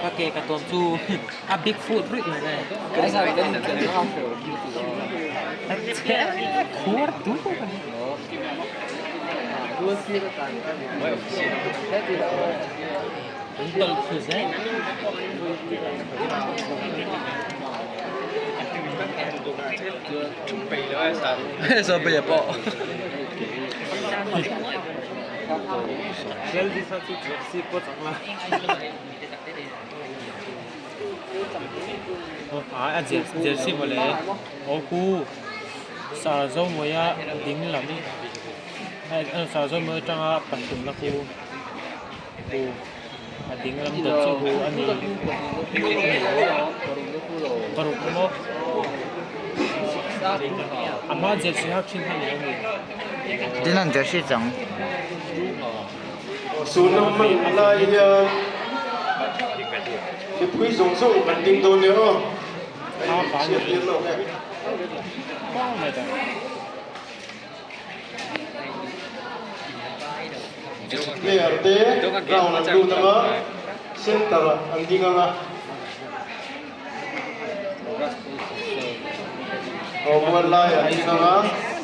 Ka ke ka tuam chu a big foot ruih mai le. Khuar tu ka ni. Tol khu zel. Sao bây giờ bỏ. A jersey mawle aw ku sar zo mawia ding lam sar zo mawi atanga pathumna khu hu a ding lam dawt chu hu a ni paruk emaw a hma jersey hak thin kha ni lo mi. Tin an jersey chang. Sunna hman lai hian mipui zawng zawng an ding dawn nia aw. A inchhiat tir lawk e. Player te ground an lut anga center ah an ding anga. Aw mual lai an ding anga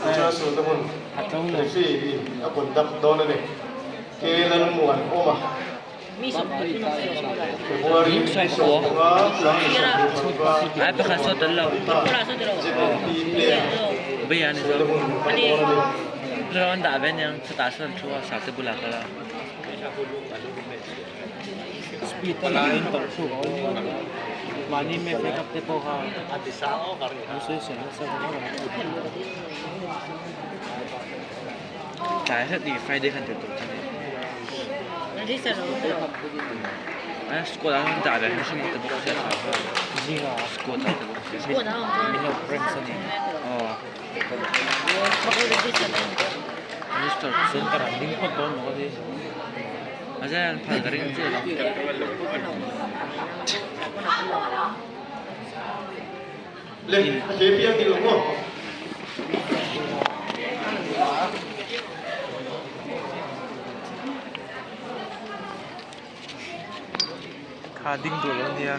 tichuan sunna hmun referee in a conduct dawn a ni. Kelalmuan awm a. February 15 2025 ZNP player Suda hun hman dawn a ni. Speed a la in tawlh chhuak a awm a mahni me fake up te pawh kha an sawi sawi nasa vang a. Tlai hret ni Friday khan tir tur chu ni. An squad an dah ve hrim hrim te bawk sia tha kha. Zinga Squad ah te bawk sia. Min lo prank a ni. Aw. Register. Center an ding phawt dawn maw ka ti. A zai an phal ka ring chiah lo. Le, a hle piang ti lo maw? Kha ding duh lo nia.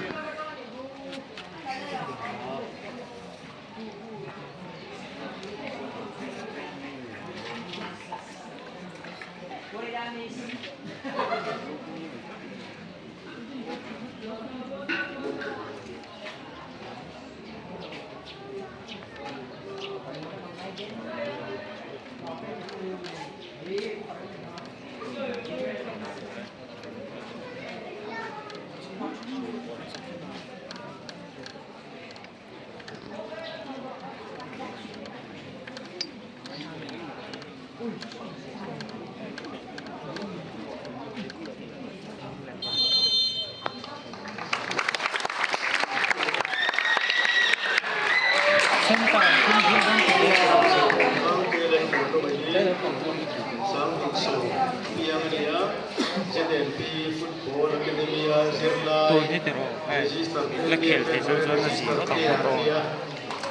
Tun hi tiraw hei la khel thei zawng chuan a zi ngawt ang bawk aw.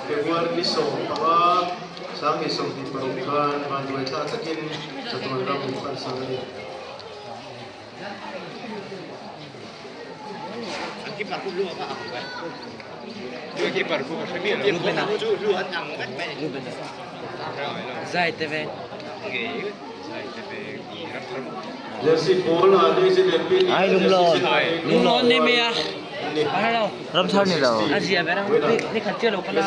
February ni 15, 2026 khan vanduaithla takin chatuan ram min pansan a ni. Jersey pawl ah te ZNP ni Ai lunglawn. Lunglawn ni me a. Ni. Ramthar ni lo. A zia ve rang ni khat chiah lo kala.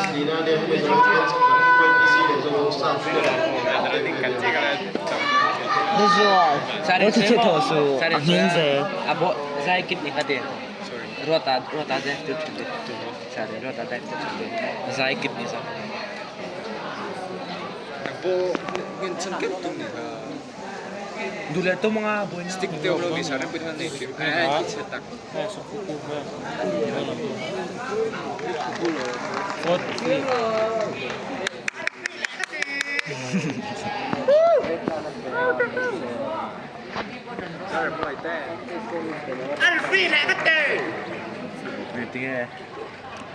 Ni zual. Wo chu che tho su. A hming ze. A bo zai kip ni khate. Rota rota zai tu thin de. Sare rota zai tu thin de. Zai kip ni sa. Bo ngin chan ket tum ni ha. Dule to mga boy na. Stick te omlo mi sare pui than nei thim. Ai ki che tak.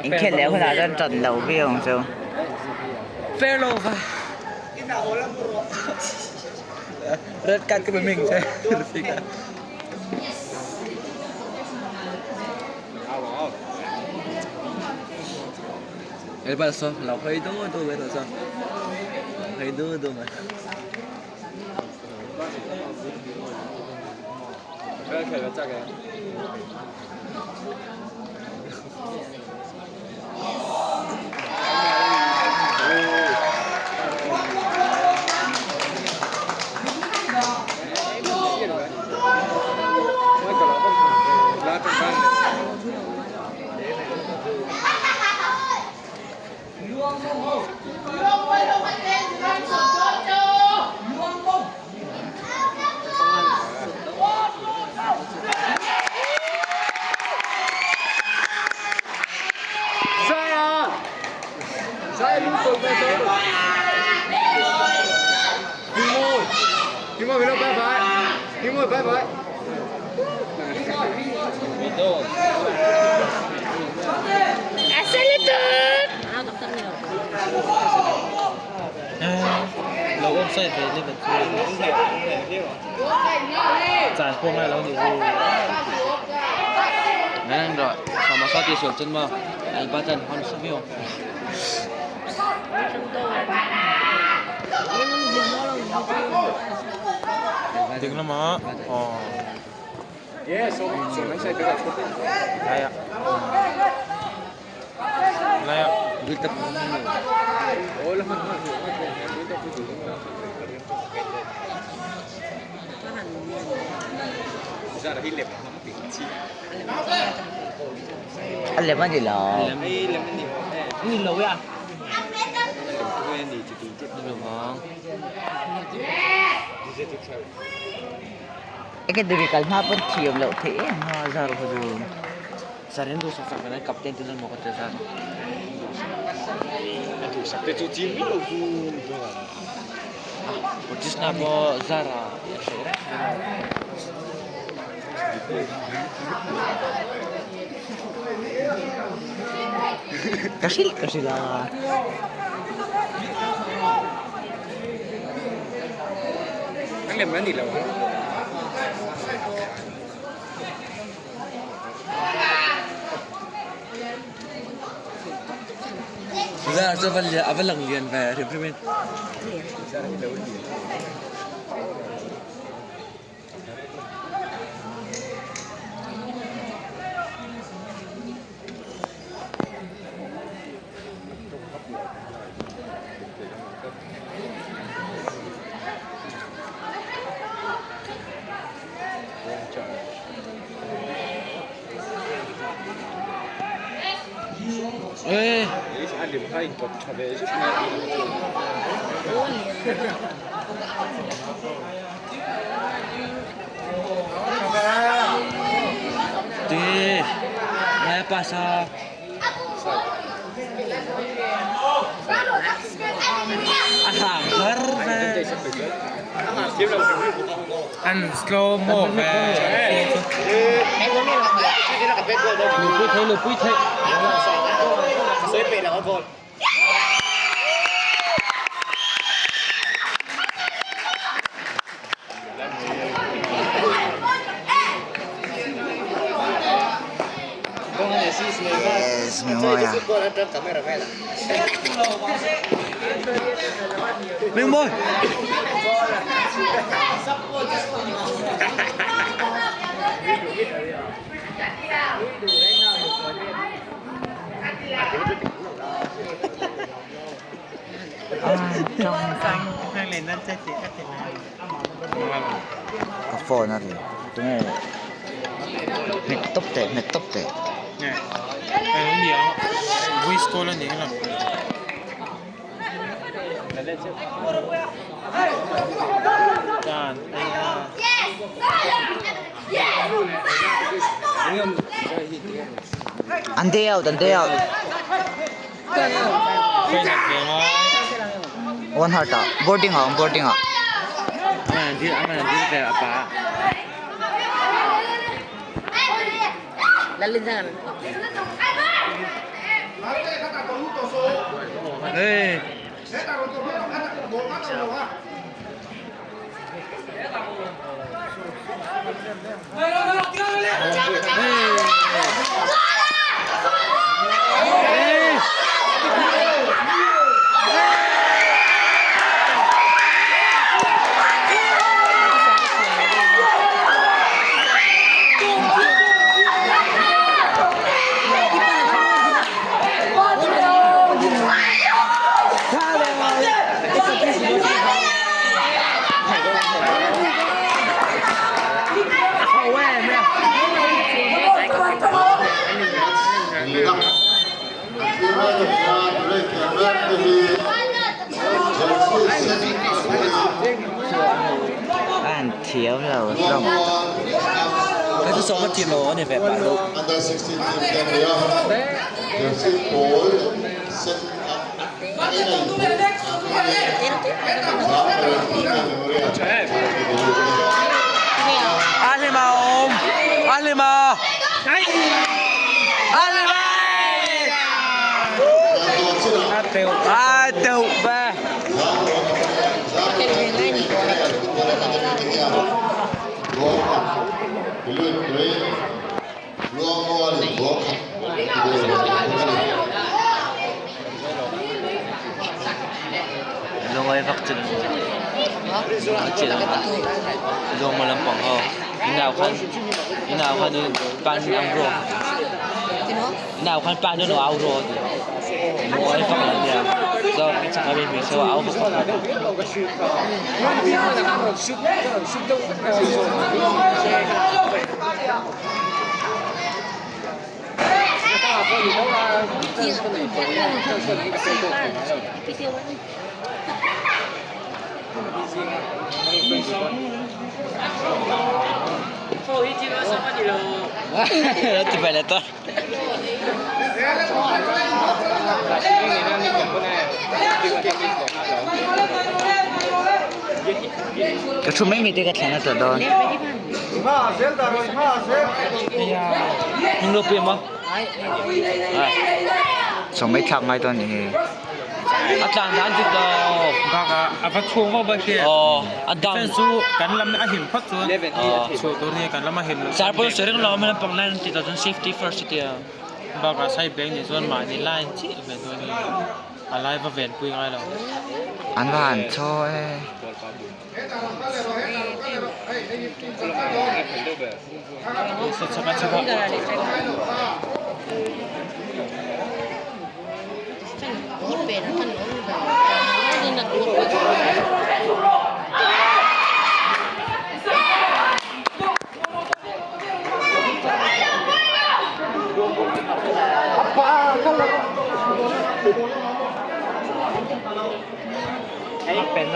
In khelh leh hunah chuan ṭan lo viau ang chu. Fair lo va. Red card ka ming che. Cái bà sao lão hơi đô đô vậy rồi sao? Hơi đô đô mà. Lo offside ve le chu zan pawh ngai lo ni u. Nan rồi, sama sa ti sual chun ma. Alba chan hon savio. Ding lama oh. Lai a. Lai a. Build up. A lem a ni lo. Ni lo ya. Eke duri kal hma pawn thiam loh theih em a zar kha chu. Sarin du sak sak na captain tu mo ka sa. Urtis na po Zara. Ka hrilh ka hrilh a. Zara chu ava lang lian ve hrim hrim in. Ê. Ti. Lai pasa. A hang har ve. An slow mo ve. Lupui thei lupui thei. Yes, mi mawi a. Minh Môi. Ka phone a ri. Tunge hmet tawp teh hmet tawp teh. Nge. Eng ni ang voice call a ni ang lang. Dan ei a. An day out an day out. Friend a ve ngai. One heart ah boarding ah boarding ah. Aman dir aman dir ve apa. Ê. An thiam lo hlawm. Cái thứ sáu mất tiền rồi này về bạn đâu. Alima om. Alima. Alima. A teu ba. Lungai vak chin chin zo ma lampang ho inau khan inau khan in pan ang ro inau khan pan no au ro ti lungai vak la nia so chaka mi mi so au vak ti phải là tôi Ka thu mai mi te ka thlana ta dawn. Nhưng đâu mà Sawm mai thlak ngai dawn ni hi. A tlan dan dik lo. Bakah a va chhuak vak bak hi. Aw, a dang. Defense chu kan lam a him phawt chuan chhuah tur nia kan lam a him loh. Sir pawh sawi lo mai lampang line ti ta chuan safety first a tia. Bakah side bank nih chuan mahni line chiah ve dawn a ni. A lai va ven pui ngai lo. An va han chaw e. Chhak a chhak a.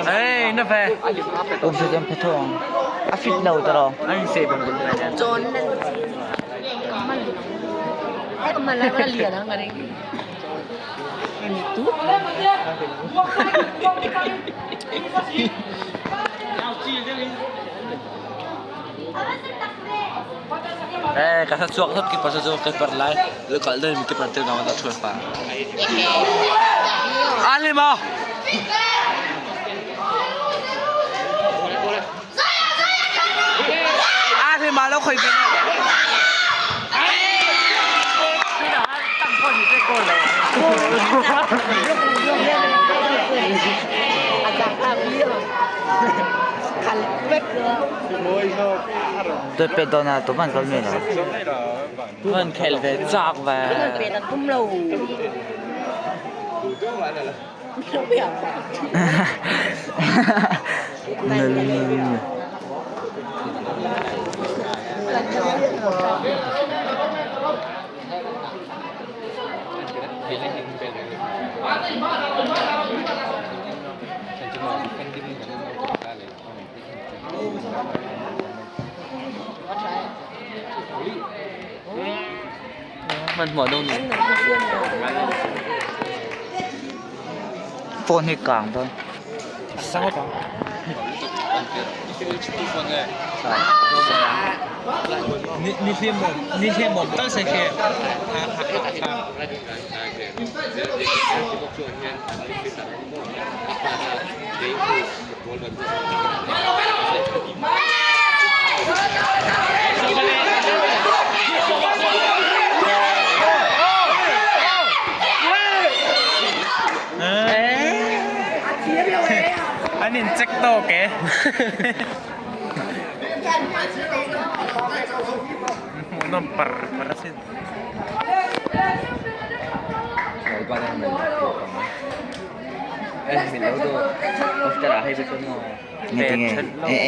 Ê, nó về. Ôm cho em phải thong. A fit lo ta lo. Anh sẽ bằng cái này. Ê, cả thắt chuộc thắt kịp vào cho cái bật lại, lỡ gọi lên mình cái bật tiêu nó đã chuột vào. Ăn đi mà. Ăn đi mà nó khởi cái. Tôi pe dawn a tuman kal mi lo. Vẫn khel về chạc về. Nul. Mình mở đâu nhỉ? Phone hi kang dawn. Sang bang. Ni ni thiam mom ni thiam mom tak sai khe. Ha ha ha. An in check tawk e. Hmuhnawm par par asin.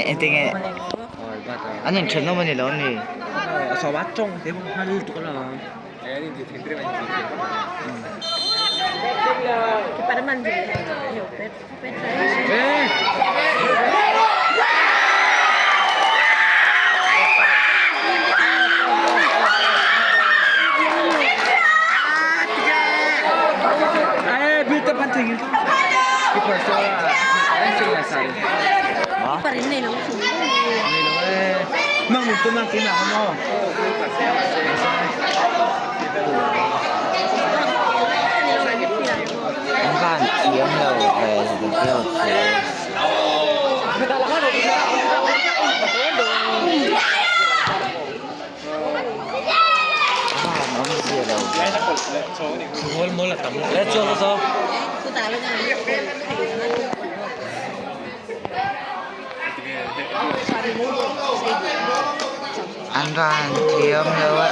Engtinge an inthen awm a ni lo ni. An van thiam lo ve video chu. A van awmzia lo ve. An van thiam lo a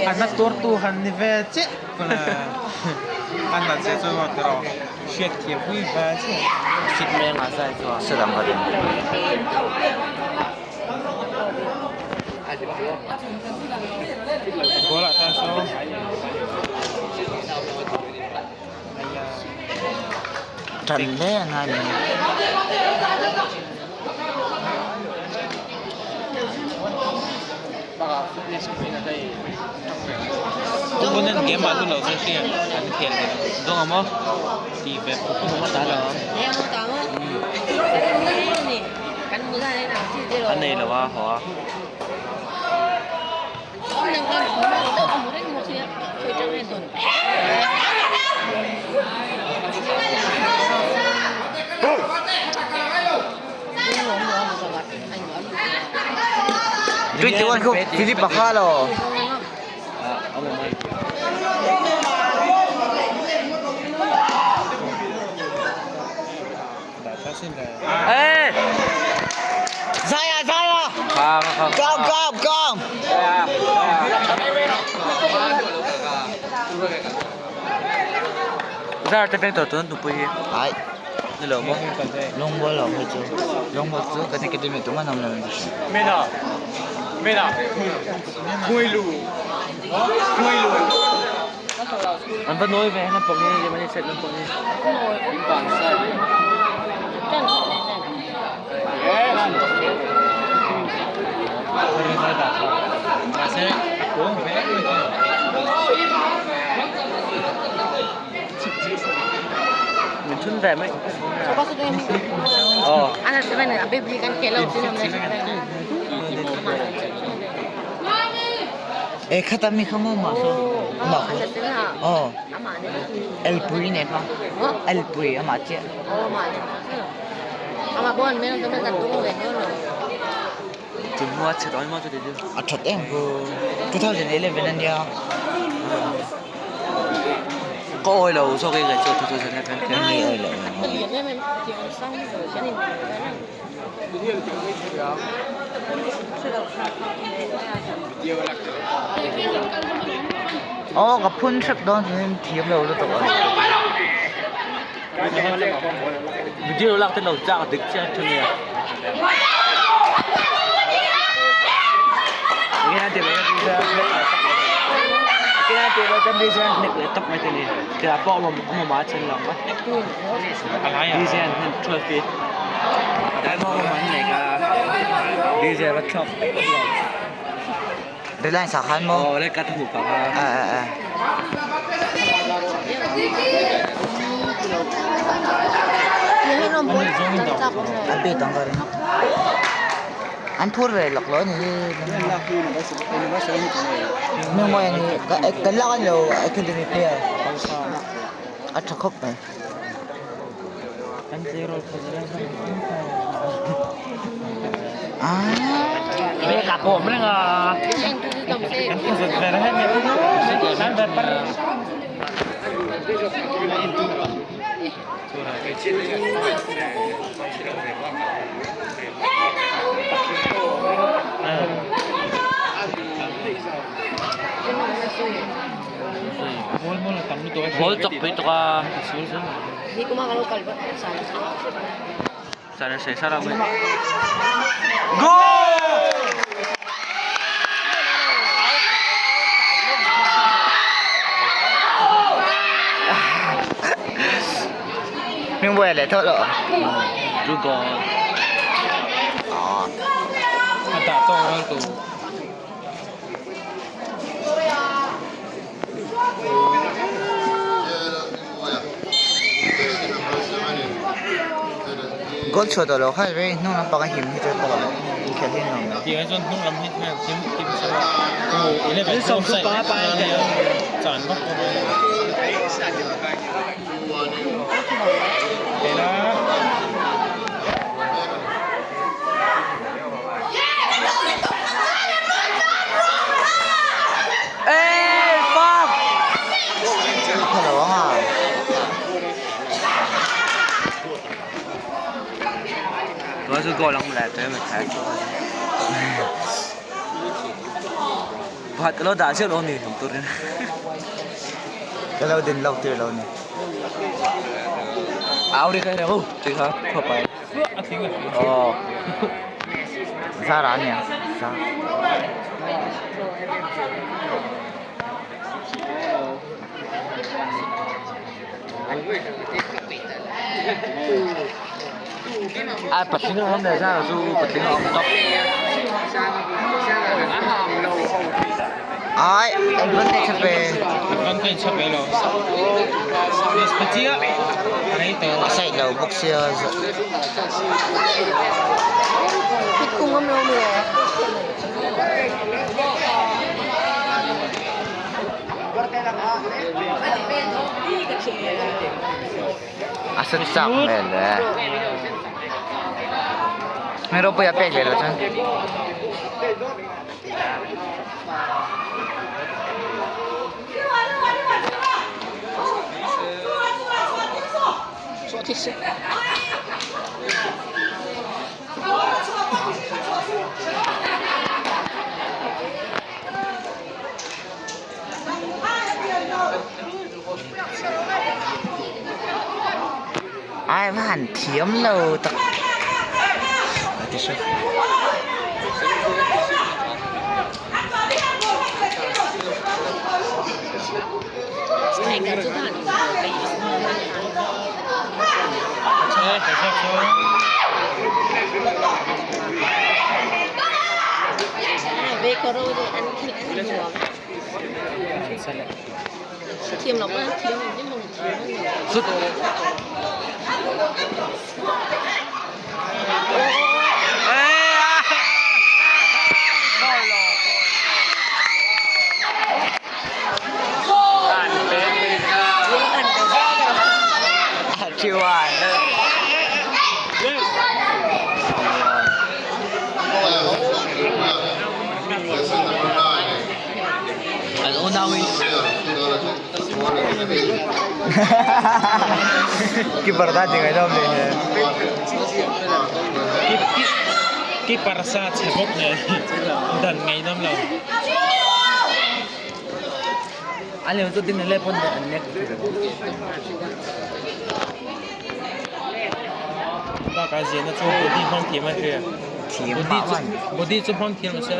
A na tuartu han ni ve chiah a nat zia chu erawh hriat thiam pui ve chiah. Goal ah tan saw Tan hle a ngai mai. Opponent game ah lu lo chu hriat an khel ve lo. Ti ve puk puk a ta lo. An nei lo a haw a. 21 khu Philip Bakha lo. Ê! Zaya Zaya. Không không. Kom kom kom. Ra te peng to tun tupui hi. Ai. Ni lo mo. Long ball lo hei chu. Long ball chu kan academy tuma nam lo. An va noi ve na pong ni mani set lam pong ni. Mình chun về mấy. Ờ. E khata mi khamo ma so. Ma kho. Oh. El pui ne kha. El pui ama che. Chúng mua chết đói mà cho đến A that em ko 2011 an nia. Có ôi lầu sau khi ngày chưa tôi tôi sẽ Ni oi lo. Oh ka phun thap don chu thiam lo lu tok. Video lạc tên đầu trạng địch trên thân này. Cái này thì nó đi ra. Cái này thì nó đi ra nịch lại tập này thì này. Thì là bỏ mà mà má chân lòng quá. Đi ra hình trophy. Đại bỏ mà này cả. Đi ra bắt chọc. Reliance ah khan maw? Aw le ka hmuh pah kha. A a a. A bet ang ka ring. An phur ve lawk lo a ni hi. Hming mawi a ni kan lak a ni lo academy player a tha khawp mai. Ball chak pui tawk a. Hming buai leh thawh loh. Goal chhuah tawh loh kha vei hnung lampang a him hi chuan ka inkhelh hi a nuam lo. Hello anga. Tuan chu goal ang le te mai thai. Bhat lo dah chiah lo ni hum turin. Ka lo din lo tir lo ni. Au ri kai reu ti kha khaw pai. Oh. Zara ania. Zara. A patling a awm leh zara chu patling a awm tawp. Ai, advantage a pe. Advantage a pe lo. A side lo bawk sia. A sut chak hmel e. Hming ropui a pek leh lo chuan. Ai va han thiam lo tak a ti hre. Sut. An unau in Keeper ta ti ngaihnawm leh hle. Keeper sa chhe bawk nen dan ngaihnawm lo. An lem chu din le pawn an nek. Bakah ziahna chu body hmang thiam a hria. Thiam mah mah ni. Body chu hmang thiam lo se.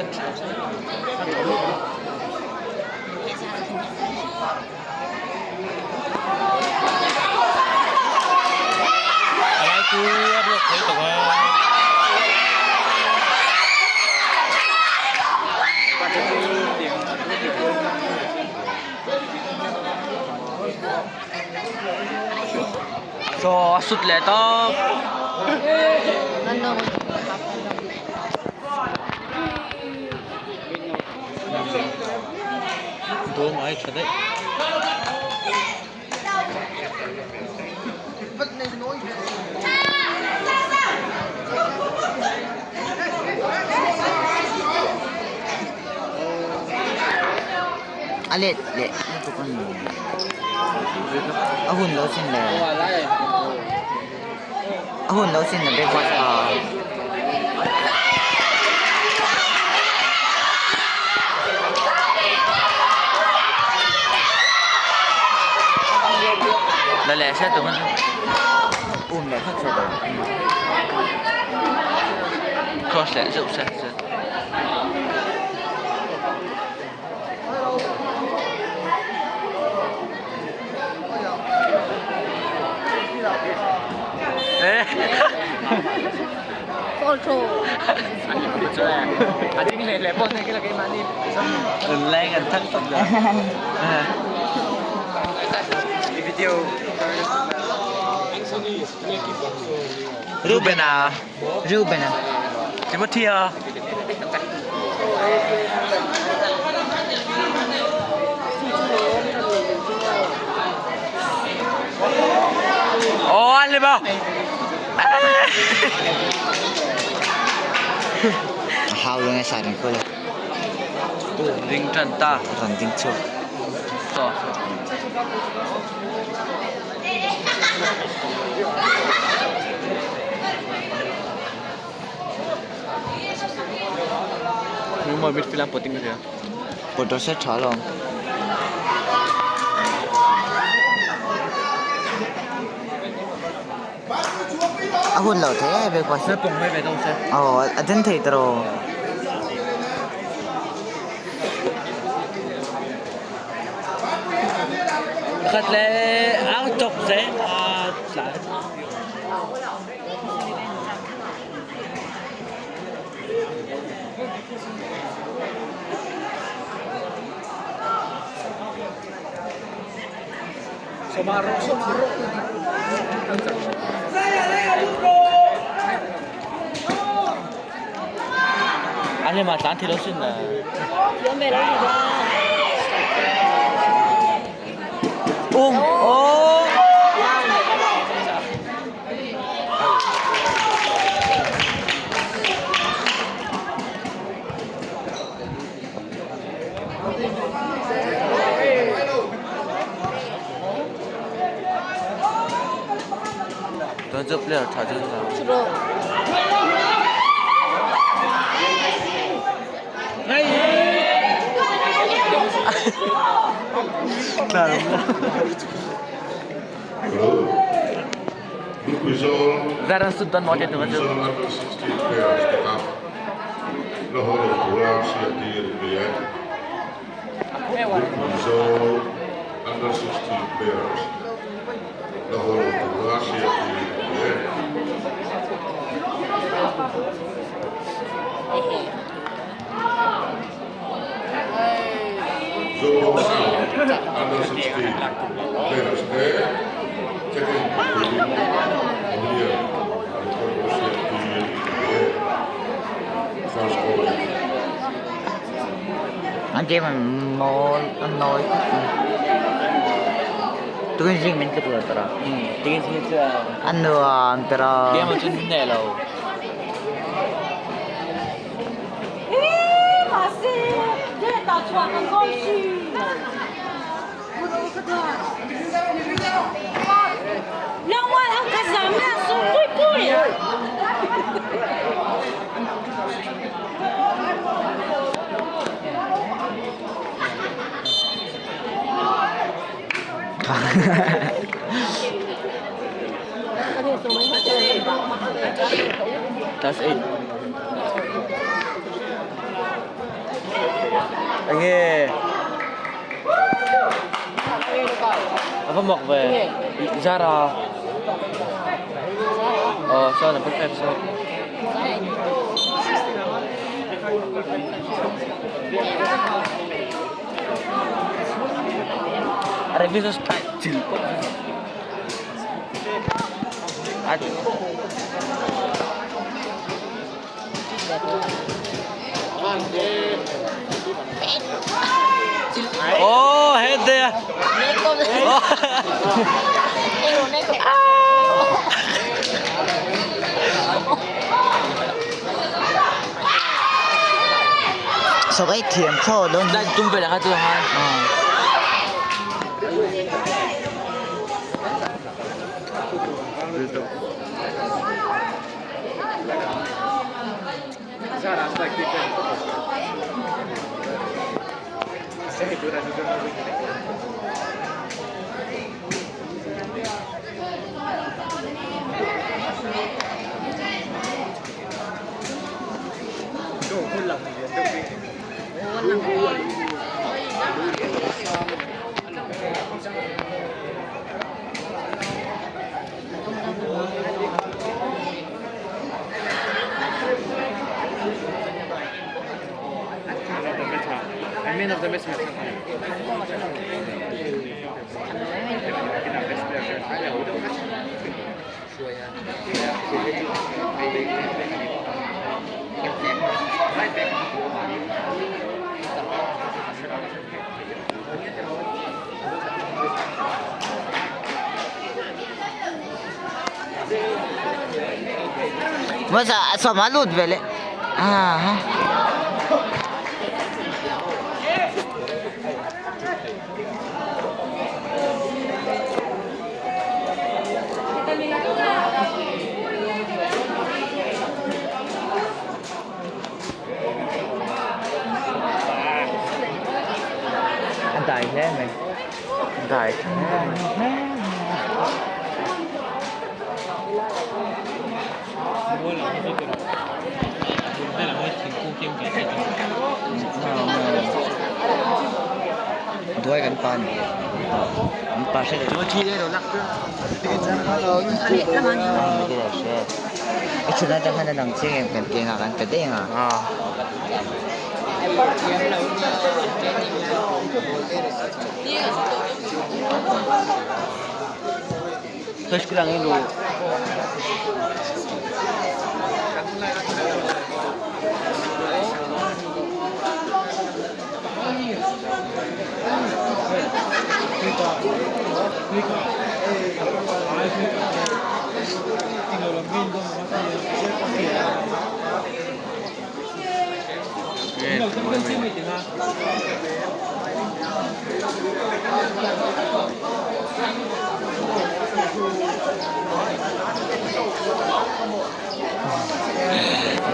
A lai chu a ruak thei tawh a. Saw a sut leh tawp. Dawm ai tha daih. A let leh lutuk a ni. A hun lo sin le. A hun lo sin le breakfast kha. La leh hret awm a ni. Um leh khat hret awm. Cross leh zeuh se se. Rubena Rubena Timothea Ồ anh lên bao Hau lo nge sa ring khawle. Ding tan ta Rawn ding chhuak. Saw. Nhưng mà midfield ang putting ria. Photo set tha lo. A hun lo thei e breakfast. Sẽ pong mai ve dawng se. Aw a den thei tawh. Khat le ang chok se a tlai. Anh em mà tán thì đâu xin là ô. Tuan chu player tha chu Hello. Lukuzol, Zaran sut dan mo te tuan chu. Lukuzol under 16 players to come. Lahore Tura Siatir Biyat. Lukuzol under 16 players. Lahore Tura Siatir Biyat. Zobo Sound under 16 players there. Checking William First goal. Anh chị mình mô anh nói tôi riêng mình cái rồi Tingin sin chu. Anh nữa tara Game chu ne lo. That's it. Anh nghe. Apa mok về Zara. Ờ sao là perfect sao? Review style. Oh, head there. Sok ei thiam thlawt dawn. Dan tum ve la kha chu han. Masa sawma lut ve le ah. An dai hle mai. An dai hle mai. Duai kan pa ni. An pa hre lo. I chhun atang khan a lang chiang em kan keng ah kan pe daih ang a.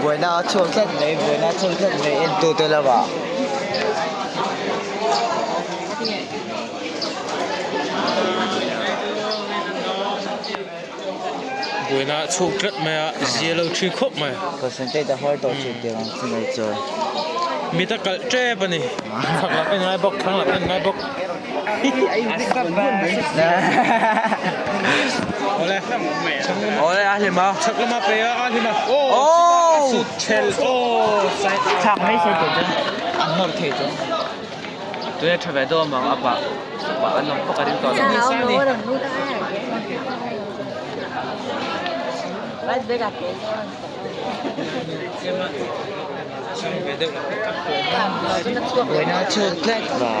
Buaina a chhuak tlat mai, buaina a chhuak tlat mai entu te lamah. Buaina a chhuak tlat mai a, zia lo thin khawp mai. Concentrate a har tawh thin tih ang chi mai chuan. Mit a kalh tep a ni. Chhak lam en ngai bawk, thlang lam en ngai bawk. Awle. Awle a hlim a. Chhak lama pe a, a hlim a. Oh! Sut chel. Oh! Side out. Chhak mai se teh chuan an nawr thei chuan. Tuna tha ve dawn ang a pah pah an awm phawk a ring tawh lo. Buaina a chhuak tlat va.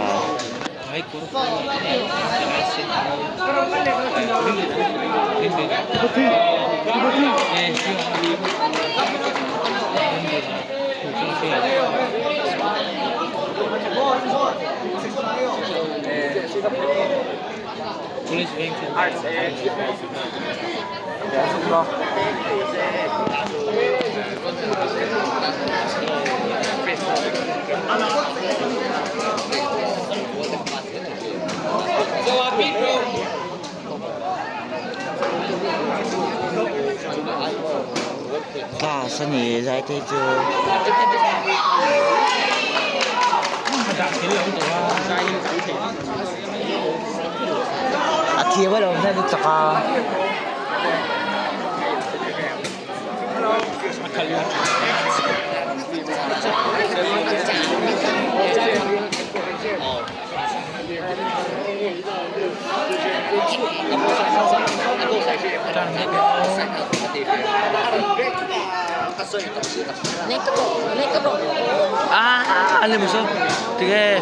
Class a ni zai te chu. A thiam alawm hian a chak a. À, anh lên một số. Thì cái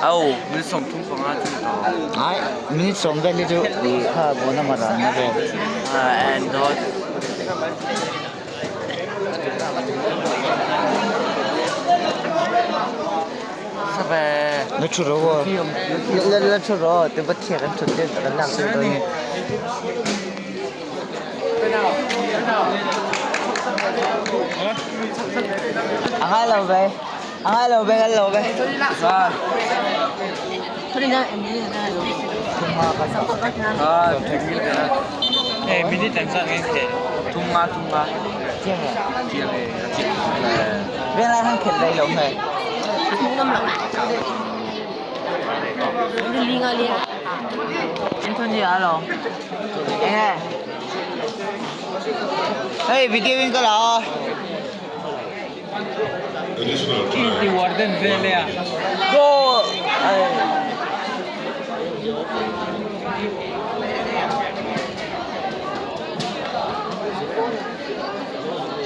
Au, minute 35 chu Ai, minute 10 vel hi chu i kha bona maran na vel. And dot. Na thu ro la la thu ro te va thiak an thut te kan lak deuh dawn ni. A ngai lo ve, a ngai lo ve kan lo ve. Minute ang zat nge khel. Thum nga thum nga. Chiang e. Chiang e. Ven lai hang khel dai lo me. Anthony alo. Enge. Hey, video in ka la. Additional time. Warden vel e a. Go.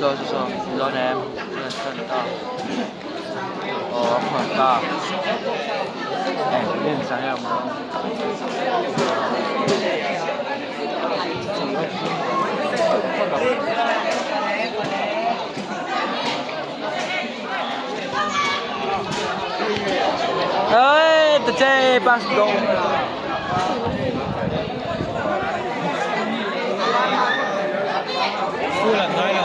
Cho cho cho, lo nè em. Cho ta. Ờ, khoảng ta. Em lên sáng em. Ê, tôi chơi pass đồ. Full an ngai lo.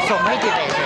Song hai ti ve se.